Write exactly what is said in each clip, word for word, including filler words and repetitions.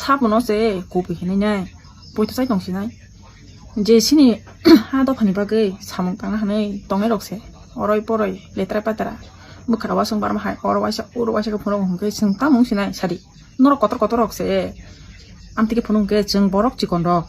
Sabono se kopi hinwi nai, poito chai tong sinai. Je sini ha dophani bagwi samung tangna hinwi tongnai rok se, oroi poroi, letra petra, bwkha wasung barma hai, oro waisa, oro waisa khe phunuk hwnkhe chwng tamo wng sinai sadi. Norok kotor kotor rok se, amtwi khe phunuk hwnkhe chwng borok chikon rok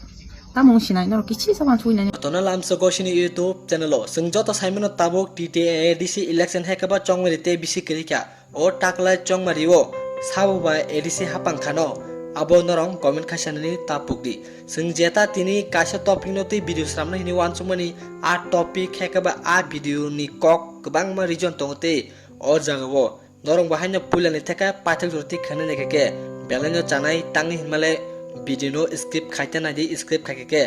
tamo wng sinai, norok kichisa wansugwi nai. Tona lamsogo sini YouTube channel o chwng joto saimano tabuk T T A A D C election hai khe ba chongmani tei bisi kwrwi kha. O taklai chongmari o sabo bai A D C hapang khano abo norong comment khaisanani tapuk di. Chwng jeta tini kaisa topic no tei video sramna hini wansukmani a topic hai khe ba a video ni kok kwbangma region tongo tei o jaga o norong bo haino puila ni theka paithak jora tei khwnai nai khe belai no chanai tangni hinmale video no skip khaite nai di, skip khai khe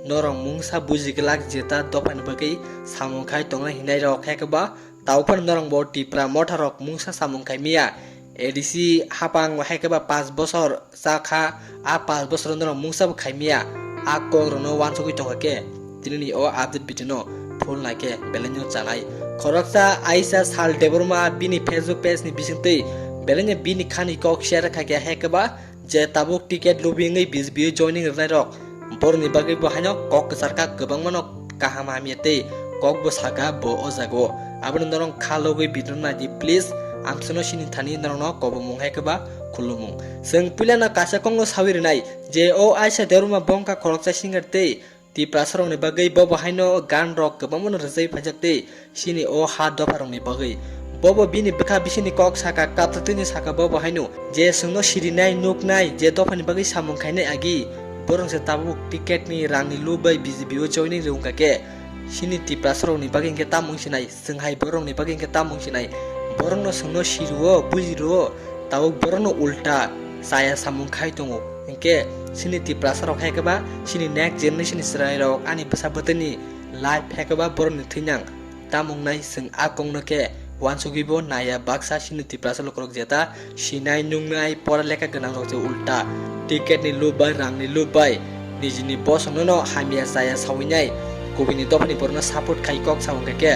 norong mungsa buji glak jeta dopha ni bagwi samung khai tongnai hinai rok hai khe ba Tau phano norok bo Tipra motha rok mungsa samung khai miya. A D C hapang hai khe ba paanch bosor cha kha, a paanch bosor norok mungsa bo khai miya. A kok rok no wansugwi tongkha khe tini ni o update video no full nai khe belai no chanai. Khoroksa Aisha Sal Debbarma bini Facebook page ni bisingtwi belai no bini khani kok share khai khe hai khe ba Je tabuk ticket lubi wngwi B J P o joining rwnai rok, borokni bagwi bo haino kok kwchar kha, kwbangma no kaham hamya tei kok bo sakha bo o jaga o. Abono norok kha logwi video no nai di please, amsano sini thani norokno kobomung hai khe ba khulumung. Chwng puila no kaisa kok no sawi rwnai je o Aisha Debbarma bo wngkha khoroksa singer tei Tiprasa rokni bagwi bo bo haino gan rok kwbangma no rwchapwi phaijak tei sini o ha dopha rokni bagwi. Bo bo bini bwkha bisingni kok saka, kaptwtwini saka bo bo haino je chwngno sirinai nuknai je dophani bagwi samung khainai agi borok se tabuk ticket ni rangni lob bai B J P o joining rwngkha khe sini Tiprasa rokni bagwi hinkhe tamo wngsinai, chwng hai borokni bagwi hinkhe tamo wngsinai, borokno chwngno sirio bujiro. Tabuk borokno ulta chaya samung khai tongo. Hinkhe sini Tiprasa rok hai khe ba sini next generation ni chwrai rok ani bwsa bwtwi ni life hai khe ba borokni thwinang tamo wngnai chwng a kok no khe wansugwi bo naiya baksa sini Tiprasa lukurok jeta sinai nungnai pora lekha gwnang rok se ulta ticket ni lob bai rang ni lob bai nijini bosong no no hamya chaya sawi nai kubui ni dopha ni borok no support khai kok sa wngkha khe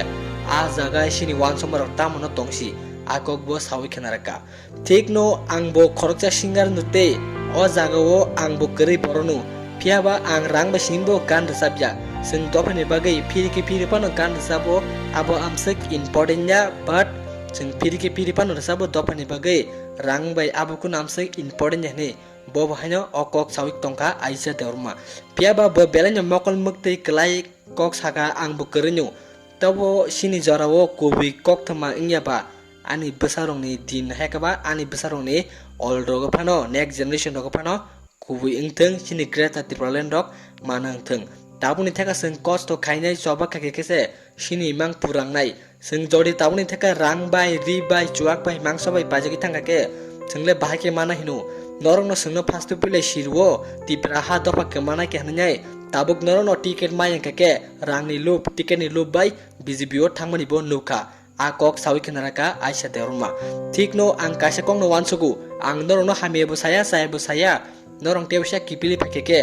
a jaga sini wansukma rok tamo no tongsi a kok bo sawi khna rwkha. Thik no ang bo khoroksa singer no tei o jaga o ang bo kwrwi borok no. Phiya ba ang rang bai simi bo gan rwchap ya. Chwng dophani bagwi phiri khe phiri phano gan rwchap o, abo amswk important ya, but chwng phiri khe phiri phano rwchap o dophani bagwi rang bai abo kunu amswk important ya hinwi bo bo haino o kok sawi tongkha Aisha Debbarma. Phiya ba bo belai no mokol mwktwi kwlai kok saka ang bo kwrwi no. Tobo sini jora o kubui koktwma wngya ba ani bwsa rokni din hai khe ba ani bwsa rokni old rogo phano next generation rogo phano kubui wngthwng sini Greater Tipraland rok mana wngthwng. Tabukni theka chwng kosto khainai choba kha khe khe se sini mang purangnai. Chwng jodi tabukni theka rang bai ri bai chuak bai mangso bai paijagwi thangkha khe chwng le bahai khe mana hino. Norokno chwngno first of all le sirio Tipra ha dopha kwmana khe hwnwi nai tabuk norokno ticket mai wngkha khe rangni lob ticket ni lob bai B J P o thangmani bo nukha. A kok sawi khna rwkha Aisha Debbarma. Thik no ang kaisa kok no wansugo, ang norokno hamya bo saya, chaya bo saya. Norok tei uaisa kiphilwi phai khe khe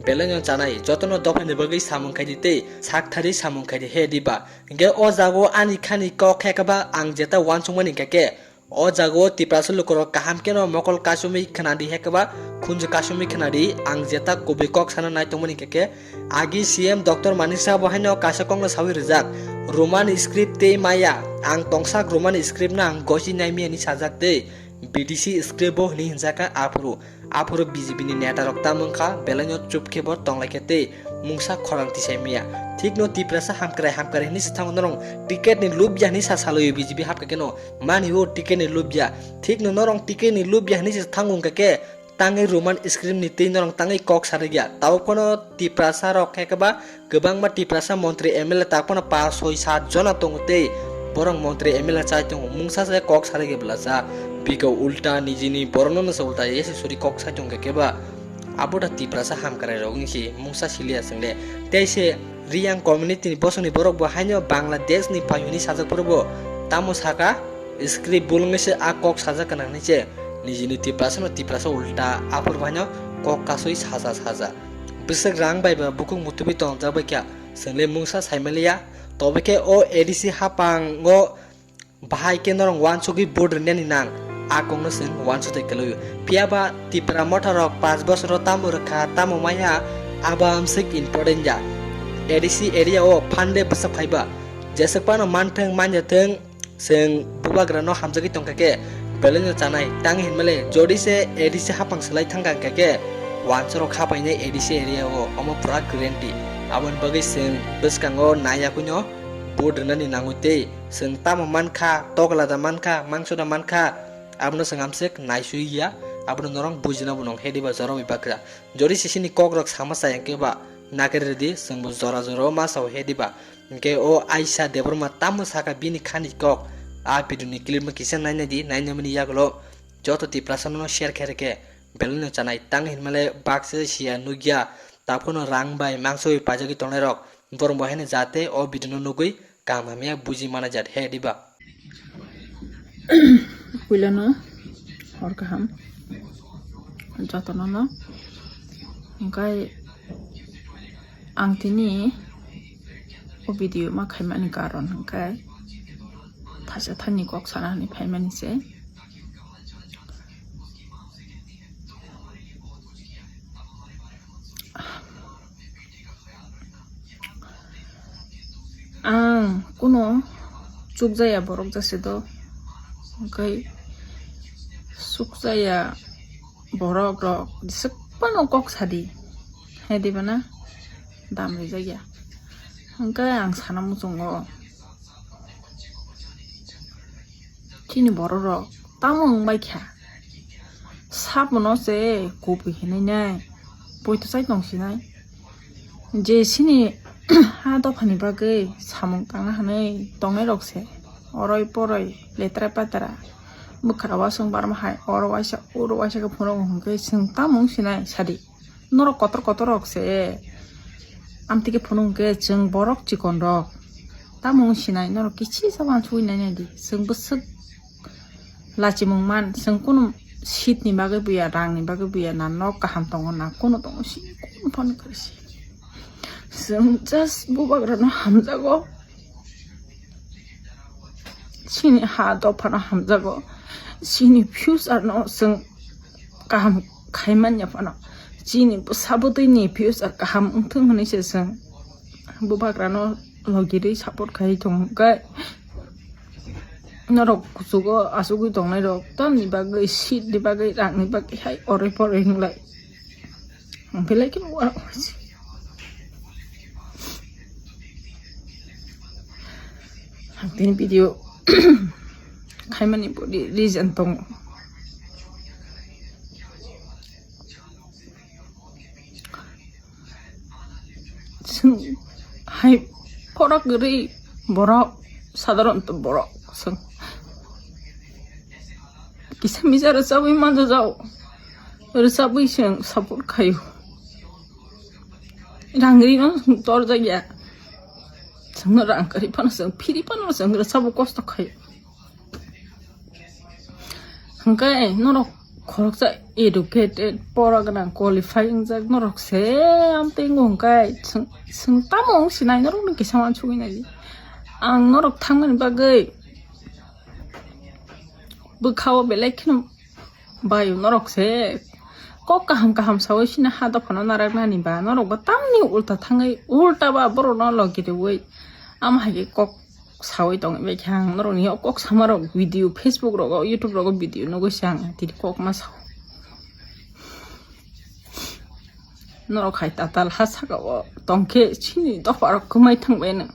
belai no chanai, jotono dophani bagwi samung khai di tei sak thari samung khai di he diba. Hinkhe o jago ani khani kok khe khe ba ang jeta wansukmani hinkhe khe o jago Tiprasa lukurok kaham kheno mokol kasumwi khna di he khe ba khunju kasumwi khna di ang jeta kubui kok sana nai tongmani hinkhe khe Agi C M Doctor Manik Saha bo haino kaisa kokno sawi rijak, Roman script tei maya, ang tongsak Roman script no ang gosi naimaya hinwi sajak tei B D C script bo hinwi hinjak kha aphuru. Aphuru B J P ni neta rok tamo wngkha belai no chup khe bo tonglai khe tei mungsa khorang tisai maya. Thik no Tiprasa hamkrai hamkrai hinwi se thango norok ticket ni lubya hinwi sa salai o B J P hapkha kheno mani o ticket ni lubya. Thik no norok ticket ni lubya hinwi se thango wngkha khe tangwi Roman script ni twi norok tangwi kok sarikya. Tabuk phano Tiprasa rok khe khe ba kwbangma Tiprasa montri M L A tak phano pas soi sat jona tongo tei borok montri M L A chai tongo. Mungsa se kok sarikya bwlasa biko ulta nijini borokno no se ulta yesi suri kok sai tongkha khe ba abo da Tiprasa hamkrai rok wngsi mungsa siliya chwng le. Tei se Riyang community ni bosongni borok bo haino Bangladesh ni pai hwnwi sajak phuru bo tamo saka script bulungwi se a kok sajak gwnang hinwi se nijini Tiprasa no Tiprasa ulta aphuru bo haino kok kasui saja saja. Bwswk rang bai ba bukhuk mutubi tongjak bai kha chwng le mungsa saimaliya. Tobo khe o A D C hapang o bahai khe norok wansugwi vote rwnani nang. A kokno chwng uansukthai kwlaio. Phiya ba Tipra Motha rok panch bosoro tamo rwkha, tamo maya, abo amswk important ya. A D C area o phande bwsa phaiba, jeswk phano manthwng manjathwng, chwng bubagrano hamjagwi tongkha khe, belai no chanai. Tang hinmale, jodi se A D C hapang swlai thangkha hwnkha khe, uansukha rok hapainai A D C area o, omo pura guarantee. Aboni bagwi chwng bwskango naiyakwino vote rwnani nangwi tei chwng tamo mankha, toklada mankha, mangsoda mankha, abono chwng amswk naisui ya, abono norok bujina bo nong he diba jora bai bakra. Jodi sisini kokrok sama chaya hwnkhe ba nakhe rwdi, chwngbo jora jora o ma sao he diba. Hwnkhe o Aisha Debbarma tamo sakha bini khani kok, a video ni clip no kisa nainai di, nainai mani yagulo joto Tiprasa no share khe rwkhe belai no chanai. Tang hinmale baksa siya nukya, taphano rang bai mangso bai paijagwi tongnai rok, borok bo haino jate o video no nugwi kaham hamya buji mana jat he diba. Puilano hor kaham jotono no. Hwnkhe ang tini o video ma khaimani karon hwnkhe thaisa thani kok sana hinwi phaimani se. Ang kuno chukjaya borok jase do, hwnkhe chukjaya borok rok jeswk phano kok sadi, he diba na? Dam rijak ya. Hwnkhe ang sana muchungo. Chini borok rok tamo wng bai kha? Sabono se kubui hinwi nai, poito chai tong sinai. Je chini ha dophani bagwi samung tangna hinwi tongnai rok se oroi poroi letra petra bwkha wasung barma hai oro waisa oro waisa khe phunuk hwnkhe chwng tamo wng sinai sadi. Norok kotor kotor rok se. Amtwi khe phunuk hwnkhe chwng borok chikon rok. Tamo wng sinai norok kichisa uansugwi nainai di. Chwng bwswk lachimung man, chwng kunu seat ni bagwi buya, rang ni bagwi buya, na nok kaham tongo, na kunu tongo, si kunu phano kwrwi se. Chwng just bubagrano hamjago. Chini ha dophano hamjago, chini future no chwng kaham khaimanya phano, chini bwsa bwtwi ni future kaham wngthung hinwi se chwng bubagrano logi rwi support khai tong khe norok kuchugo achugwi tongnai rok tamni bagwi seat ni bagwi rang ni bagwi hai oroi poroi hinglai. Ang belai kheno uansuk. Ang tini video khaimani body reason tongo. Chwng hai pora kwrwi borok, sadharanto borok chwng kisa misa rwchabwi manjajao, rwchabwi chwng support khaio. Rang rino chwng torjakya, chwngno rang kwrwi phano chwng phiri phano chwng rwchabo kosto khaio. Hwnkhe norok khoroksa educated, pora gwnang, qualify wngjak norok se amtwi wngo hwnkhe chwng, chwng tamo wng sinai norokno kisa uansugwi nai. Ang norok thangmani bagwi bwkhao belai kheno baio norok se. Kok kaham kaham saui sini ha dophano naraknani ba norok bo tamni ulta thangwi ulta ba borokno logi riui ama hai khe kok saui tongwi bai kha ang norokni o kok sama rok video Facebook rogo YouTube rogo video nugui se ang tini kok ma sao. Norok hai tatal ha saka o tongkhe chini dopha rok kwmai thangbai no,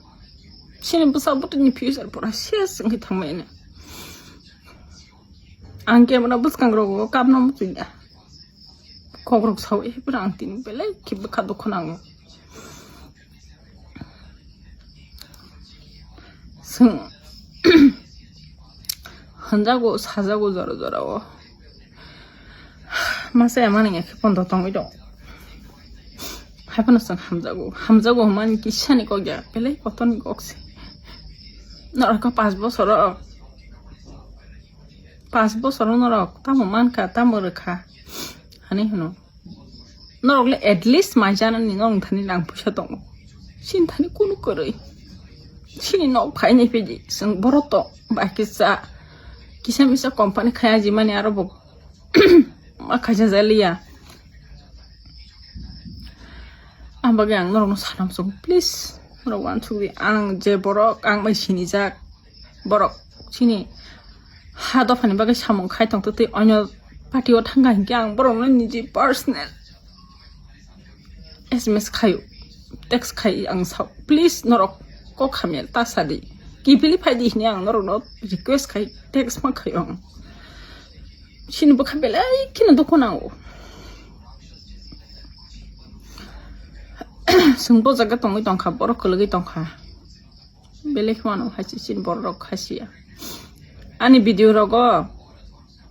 chini bwsa bwtwi ni future pura ses wngwi thangbai no. Ang camera bwskang rogo kapna muchungya. Kokrok sawi, hepra ang tini belai khe bwkha dukhu nango. Chwng hwnjago, sajago jora jora o. Masa ya mani ya khe pondo tongwi dong. Hai phano chwng hamjago, hamjago hwnmani kisani kok ya, belai kotorni kok se. Norok kha panch bosoro. Panch bosoro norok tamo mankha, tamo rwkha hinwi hwno. Norok le at least mai chanani norok thani rang puisa tongo. Chini thani kunu kwrwi. Chini nok phainai phidi chwng borok tong bai khe cha. Kisa misa company khaya jimani aro bo ma khaisa jaliya. Ang bagwi ang norokno sanam song, please, norok uansukdi. Ang je borok, ang bai sinijak borok, chini ha dophani bagwi samung khai tongtwi twi onyo party o thangkha hinkhe ang borokno niji personal S M S khaio, text khai ang sao, please, norok kok hamya ta sadi, kiphilwi phaidi hinwi ang norokno request khai, text ma khaio ang. Chini bwkha belai kheno dukhu nango. Chwng bo jaga tongwi tongkha, borok kwlwgwi tongkha. Belai kheno ano hai se chini borok rok khai se ya. Ani video rogo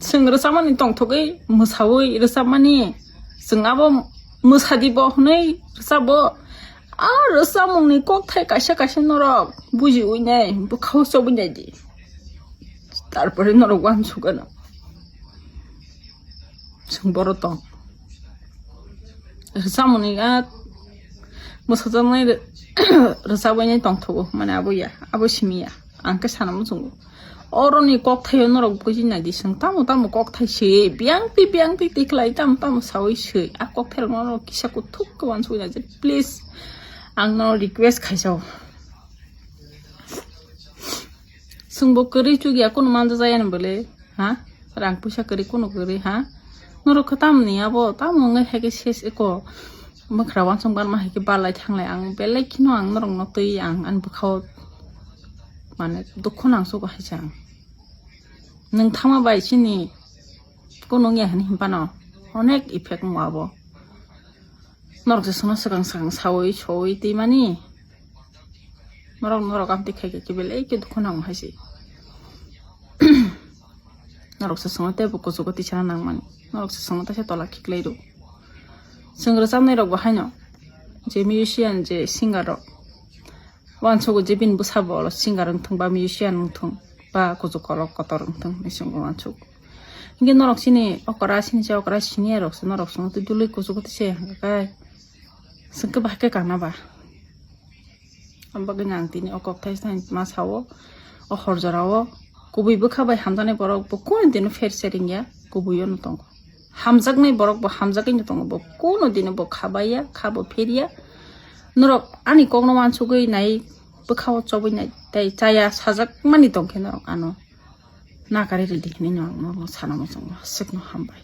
chwng rwchapmani tongthogwi mwsawi rwchapmani, chwng abo mwsadi bo hwnwi rwchabo. A rwchapmungni kokthai kaisa kaisa norok bujiwi nai, bwkhao chobwi nai di. Tarpore norok uansukgano. Chwng boro tong. Rwchapmani a mwsajaknai rw-, rwchapbainai tongthogo, mane abo ya, abo simi ya. Ang khe sana muchungo. Oroni kokthaio norok buji nai di, chwng tamo tamo kokthai se, biyang twi biyang twi twi khlai, tamo tamo sawi se. A kokthairokno norok kisa kuthuk khe uansukwi nai di, please. Ang no request khaisao. Chwngbo kwrwi chukya, kunu manja jaya ni bole, ha? Rang puisa kwrwi, kunu kwrwi, ha? Norok khe tamni abo, tamo wngwi hai khe ses eko. Mwkhra uansuk barma hai khe balai thanglai, ang belai kheno ang norokno twi ang ani bwkhao, mane, dukhu nangsugo hai se ang. Nwng thangma bai chini kunu wngya hwnwi hinphano onek effect wngo abo. Norok se sono swkang swkang sawi sowi twi mani. Norok, norok amtwi khai khe belai khe dukhu nango hai se. Norok se sono teibo kuchugo tisana nangmani. Norok se sono teisa tola khiklai rw. Chwng rwchapnai rokbo haino, je musician, je singer rok. Uansukgo je bini bwsabo oro singer wngthung ba musician wngthung ba kuchuk kolok kotor wngthung hinwi chwng uansukgo. Hinkhe norok chini okra, chini se okra senior rok se norok chwngno twi dului kuchuk twi se hwnkhe kai chwng khe bahai khe kana ba. Aboni bagwi ang tini o kokthai sai ma sao, o hor jorao kubui bwkha bai hamjaknai borok bo kunu dino pher se ringya, kubui ono tongo. Hamjaknai borok bo hamjagwi no tongo, bo kunu dino bo kha baiya, kha bo pherya. Norok ani kokno uansugwi nai, bwkhao chobwi nai, tei chaya sajak mani tongkhe norok ano nakari ridi hinwi no ang norokno sana muchungo, aswkno hambai.